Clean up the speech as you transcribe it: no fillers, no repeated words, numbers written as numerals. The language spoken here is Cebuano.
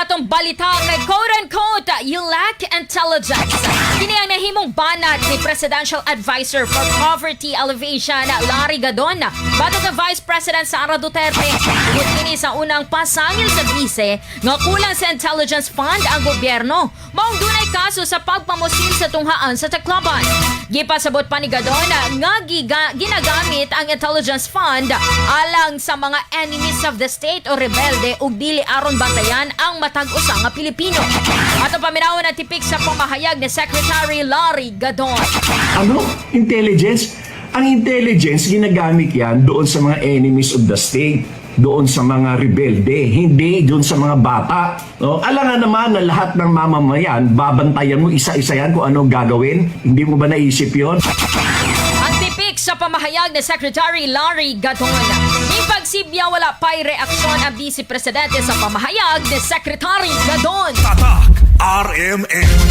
sa atong balita kay, quote-unquote, "You lack intelligence." Kini ang nahimong banat ni Presidential Advisor for Poverty Alleviation Larry Gadon batok sa Vice President Sara Duterte. Tungod kini sa unang pasangil sa bise nga kulang sa intelligence fund ang gobyerno. Maong dunay kaso sa pagpamusil sa tunghaan sa Tacloban. Gipasabot pa ni Gadon nga ginagamit ang intelligence fund alang sa mga enemies of the state o rebelde ug dili aron bantayan ang matag usa nga Pilipino. Ato paminawon ang tipik sa pamahayag ni Secretary Larry Gadon. Ano? Intelligence? Ang intelligence, ginagamit yan doon sa mga enemies of the state, doon sa mga rebelde, hindi doon sa mga bata. No? Alangan naman na lahat ng mamamayan, babantayan mo isa-isa yan kung anong gagawin. Hindi mo ba naisip yon? Ang tipik sa pamahayag ni Secretary Larry Gadon. Ipagsibya, wala pa'y reaksyon ang Vice Presidente sa pamahayag ni Secretary Gadon. Tatak RMN.